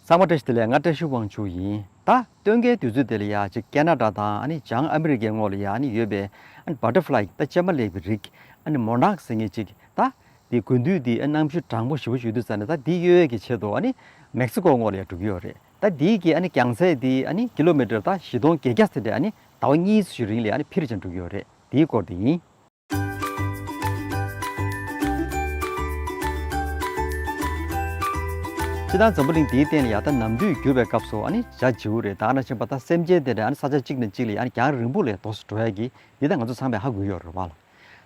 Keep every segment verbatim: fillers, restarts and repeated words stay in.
ཚང་མ་བཀྲ་ཤིས་བདེ་ལེགས། ང་བཀྲ་ཤིས་དབང་ཕྱུག་ཡིན། ད་སྟོན་ཁའི་དུས་ཚོད་དེ་ལ་ཡ་ཅིག་ཀེ་ན་ཌ་དང་ཨ་ནི་བྱང་ཨ་མི་རི་ཀའི་ངོས་ལ་ཡ་ཨ་ནི་ཡོད་པའི་ཨ་ནི་བ་ཊར་ཕ་ལའི་ད་ཅ་མ་ལེབ་ཀྱི་རིགས་ཨ་ནི་མོ་ནག་ཟེར་མཁན་ཅིག་ད་དེ་དགུན་དུས་དེ་ཨ་གནམ་གཤིས་གྲང་པོ་ཞེ་པོ་ཞིག་ཡོད་དུས་ཙང་ནས་ད་དེ་གཡོལ་ཡས་ཀྱི་ཆེད་དུ་ཨ་ནི་མེག་སི་ཀོ་ངོས་ལ་ཡ་འགྲོ་གི་ཡོད་རེད། ད་དེའི་གི་ཨ་ནི་རྒྱང་ཚད་དེ་ཨ་ནི་ཀི་ལོ་མི་ཊར་ད་བཞི་སྟོང་བརྒྱད་བརྒྱ་ཟེར་ཏེ་ཨ་ནི་ཟླ་བ་གཉིས་ཙམ་ཞིག་རིང་ལ་ཡ་ཨ་ནི་འཕུར་ཅིང་འགྲོ་གི་ཡོད་རེད། དེའི་སྐོར་དེ་ཡིན། སྤྱིར་བཏང་འཛམ་བུ་གླིང་འདིའི་སྟེང་ལ་ཡ་ད་ནམ་དུས་འགྱུར་བའི་སྐབས་སུ་ཨ་ནི་བྱ་བྱིའུ་རེད། ད་ནང་བཞིན་པ་ད་སེམས་ཅན་དེ་འདྲ་ཨ་ནི་ས་ཆ་གཅིག་ནས་གཅིག་ལ་ཡ་ཨ་ནི་རྒྱང་རིང་པོ་ལ་ཡ་འགྲོ་སུ་འགྲོ་ཡ་གི་འདི་ད་ང་ཚོ་ཚང་མས་ཧ་གོ་ཡོད་རེད་བ་ལ།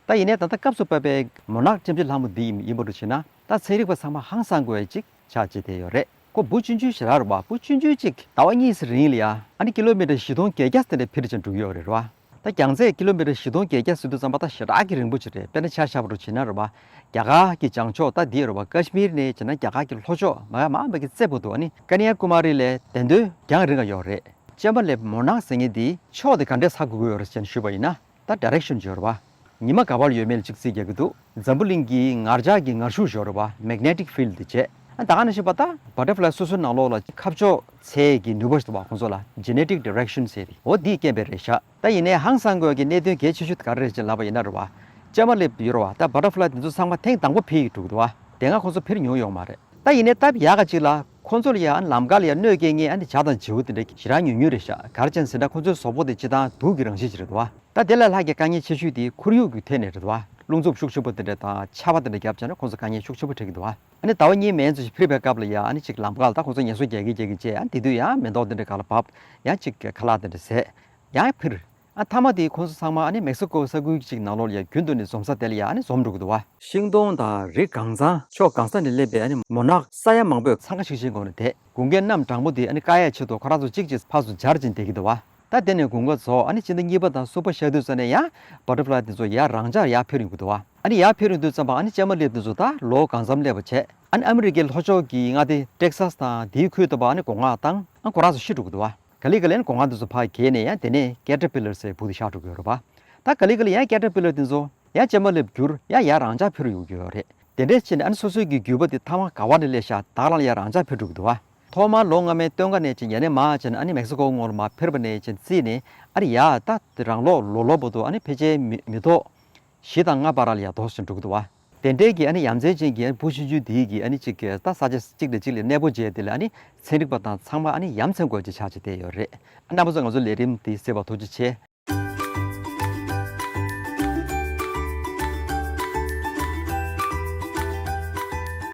ད་ཡིན་ནའི་ད་ལྟ་སྐབས་སུ་བབས་པའི་མོ་ནག་ལྕེམ་ལྕེ་ལྷ་མོ་འདི་ཡིན་པ་འདྲ་བྱས་ན་ད་ཚན་རིག་པ་ཚང་མ་ཧང་སང་དགོས་ཡ་གཅིག་ཆགས་བྱས་བསྡད་ཡོད་རེད། ཁོ་འབུ་ཆུང་ཆུང་ཞེ་དྲག་རེད་བ། འབུ་ཆུང་ཆུང་གཅིག་ཟླ་བ་གཉིས་ཙམ་རིང་ལ་ཡ་ཨ་ནི་ཀི་ལོ་མི་ཊར་བཞི་སྟོང་བརྒྱད་བརྒྱ་དེ་འདྲ་འཕུར་ཅིང་འགྲོ་གི་ཡོད་རེད་བ། ད་རྒྱང་ཚད་ཀི་ལོ་མི་ཊར་བཞི་སྟོང་བརྒྱད་བརྒྱ་ཟེར་དུས་ཙམ་པ་ད་ཞེ་དྲག་གི་རིང་པོ་ཅིག་རེད། དཔེར་ན་ཆ་བཞག་པ་འདྲ་བྱས་ན་རེད་བ། རྒྱ་གར་གྱི་བྱང་ཕྱོགས་ད་འདི་རེད་བ། ཀ་ཤི་མིར་ནས་བྱས་ན་རྒྱ་གར་གྱི་ལྷོ་ཕྱོགས་མ་ཡ་མ་འབའ་གི་རྩེ་བར་དུ་ཨ་ནི་ཀ་ནི་ཡ་ཀུ་མ་རི་ལས་དེ་འདྲའི་རྒྱང་རིང་ག་ཡོད་རེད། ཅ་མ་ལེབ་མོ་ནག་ཟེར་མཁན་འདི་ཕྱོགས་དེ་ག་འདྲས་ཧ་གོ་གི་ཡོད་རེད་ཅེས་ཞུས་པ་ཡིན་ན། ད་ཌའི་རེག་ཤན་ཅིག་ཡོད་རེད་བ། ཉི་མ་ག་པར་ཡོད་མེད་ལ་གཅིག་རྩིས་རྒྱག་གི་འདུག་འཛམ་བུ་གླིང་གི་ངར་ལྕགས་ཀྱི་ངར་ཤུགས་ཤིག་ཡོད་རེད་བ། མེག་ནེ་ཊིག་ཕིལ་ཌི་བྱས། ཨ་ད་ག་ནང་བཞིན་པ་ད་བ་ཊར་ཕ་ལའི་སོ་སོའི་ནང་ལོགས་ལ་ཁ་ཕྱོགས་འཚོལ་གྱི་ནུས་པ་ཞིག་འདུག་བ། ཁོང་ཚོ་ལ་ཇེ་ནེ་ཊིག་ཌི་རེག་ཤན་ཟེར་ཏེ་འོ་འདིས་རྐྱེན་པས་རེད་ཤག་ད་ཡིན་ནའི་ཧང་སང་དགོས་ཀྱི་གནད་དོན་གལ་ཆེ་ཤོས་དེ་ག་རེ་རེད་ཅེས་ལབ་པ་ཡིན་ན་རེད་བ། ཅ་མ་ལེབ་ཡོད་རེད་བ། ད་བ་ཊར་ཕ་ལའི་དེ་ཚོ་ཚང་མ་ཐེངས་དང་པོ་འཕུར་གྱི་འདུག་བ། དེ་སྔ་ཁོང་ཚོ་འཕུར་མྱོང་ཡོད་མ་རེད། ད་ཡིན་ནའི་སྟབས་ཡག་ག་ཅིག་ལ་ཁོ་ཚོ་ལ་ཡང་ལམ་ཁ་ལ་ཡང་གནོད་སྐྱེལ་མཁན་ཨ་ནི་བྱ་དང་བྱིའུ་དེ་འདྲ་ཞེ་དྲག་ཉུང་ཉུང་རེད་ཤག་ག་རེ་བྱས་ཟེར་ན་ཁོ་ཚོའི་གཟུགས་པོ་དེ་སྤྱིར་བཏང་དུག་གི་རང་བཞིན་ཅིག་རེད་འདུག་བ། ད་དེ་ལས་ལྷག་གི་དཀའ་ངལ་ཆེ་ཤོས་དེ་ཁོར་ཡུག་གི་ཐད་ནས་རེད་འདུག་བ། རླུང་འཚུབ་ཤུགས་ཆེན་པོ་དེ་འདྲ་དང་ཆར་པ་དེ་འདྲ་བརྒྱབ་བྱས་ན་ཁོ་ཚོ་དཀའ་ངལ་ཤུགས་ཆེན་པོ་འཕྲད་ཀྱི་འདུག་བ། ཨ་ནི་ཟླ་བ་གཉིས་མན་ཙམ་ཞིག་འཕུར་བའི་སྐབས་ལ་ཡང་ཨ་ནི་ཅིག་ལམ་ཁ་ལ་ད་ཁོ་ཚོ་ངལ་གསོ་རྒྱག་གི་རྒྱག་གི་བྱས། ཨ་ནི་དེ་དུས་ཡང་མེ་ཏོག་དེ་འདྲ་ག་ལ་བབས། ཡང་ཅིག་ཁ་ལག་དེ་འདྲ་བཟས། ཡང་འཕུར། ཨ་མཐའ་མ་དེ་ཁོང་ཚོ་ཚང་མ་ཨ་ནི་མེག་སི་ཀོ་ས་ཁུལ་གཅིག་ནང་ལོགས་ལ་ཡ་རྒྱུན་དུ་ནས་འཛོམས་ས་དེ་ལ་ཡ་ཨ་ནི་འཛོམས་འགྲོ་གི་འདུག་བ། ཤིང་སྡོང་དང་རི་གང་ཚང་ཕྱོགས་གང་ས་ནས་སླེབས་པའི་ཨ་ནི་མོ་ནག་ས་ཡ་མང་པོས་འཚང་ཁ་ཤིག་ཤིག་སྒོ་ནས་བསྡད། དགུན་ཁའི་གནམ་གྲང་མོ་དེ་ཨ་ནི་བཀག་ཡས་ཆེད་དུ་ཁོ་རང་ཚོ་གཅིག་གཅིག་ཕར་ཚུར་འབྱར་ཅིང་བསྡད་ཀྱི་འདུག་བ། ད་དེ་ནས་དགུན་ཁ་རྫོགས་ཨ་ནི་སྤྱི་ཟླ་གཉིས་པ་དང་གསུམ་པ་ཤར་དུས་ཙམ་ནས་ཡང་བ་ཊར་ཕ་ལའི་དེ་ཚོ་ཡར་རང་འཇགས་ཡར་འཕུར་ཡོང་གི་འདུག་བ། ཨ་ནི་ཡར་འཕུར་ཡོང་དུས་ཙམ་པ་ཨ་ནི་ཅ་མ་ལེབ་དེ་ཚོ་ད་ལོ་གང་འཚམ་སླེབས་པ་བྱས། ཨ་ནི་ཨ་མི་རི་ཀའི་ལྷོ་ཕྱོགས་ཀྱི་མངའ་སྡེ་ཊེག་སཱས་དང་དེའི་ཁུལ་དུ་ཕར་ཨ་ནི་སྒོ་ང་བཏང་། ཨ་ཁོ་རང་ཚོ་ཤི་འགྲོ་གི་འདུག་བ། ག་ལེ་ག་ལེ་ཨ་ནི་སྒོ་ང་དེ་ཚོ་ཕར་བརྒལ་ནས་ཡང་དེ་ནས་ཀེ་ཊར་པི་ལར་ཟེར་བུ་དེ་ཤར་འགྲོ་གི་ཡོད་རེད་བ། ད་ག་ལེ་ག་ལེ་ཡང་ཀེ་ཊར་པི་ལར་དེ་ཚོ་ཡང་ཅ་མ་ལེབ་འགྱུར་ཡང་ཡར་རང་འཇགས་འཕུར་ཡོང་གི་ཡོད་རེད། དེ་འདྲས་བྱས་ནས་ཨ་ནི་སོ་སོའི་གི་རྒྱུད་པ་དེ་མཐའ་མ་ག་བ་ནས་སླེབས་ཤག་ད་ག་རང་ལ་ཡར་རང་འཇགས་འཕུར་འགྲོ་གི་འདུག་བ། ཐོག་མར་ལོ་སྔ་མའི་སྟོན་ཁ་ནས་ཅིག་ཡ་ནས་མར་བྱས་ནས་ཨ་ནི་མེག་སི་ཀོ་ངོས་ལ་མར་འཕུར་བ་ནས་ཅིག་བརྩིས་ནས་ཨ་ནི་ཡར་ད་དེ་རང་ལོག་ལོ་ལོ་བར་དུ་ཨ་ནི་ཕལ་ཆེར་མི་མི་ཐོག་བཞི་དང་ལྔ་བར་ལ་ཡར་འགྲོ་བཞིན་འགྲོ་གི་འདུག་བ། དེ་འདྲའི་གི་ཨ་ནི་ཡ་མཚན་ཅན་གྱི་ཨ་ནི་འབུ་ཆུང་ཆུང་དེའི་གི་ཨ་ནི་ཅིག་གི་ད་ས་ཆ་གཅིག་ནས་གཅིག་ལ་གནས་སྤོ་བྱས་དེ་ལ་ཨ་ནི་ཚན་རིག་པ་དང་ཚང་མ་ཨ་ནི་ཡ་མཚན་དགོས་ཀྱི་ཆགས་ཀྱི་བསྡད་ཡོད་རེད། ཨ་རྣམ་པ་ཚོ་ང་ཚོ་ལས་རིམ་འདི་གཟིགས་པར་ཐུགས་རྗེ་ཆེ།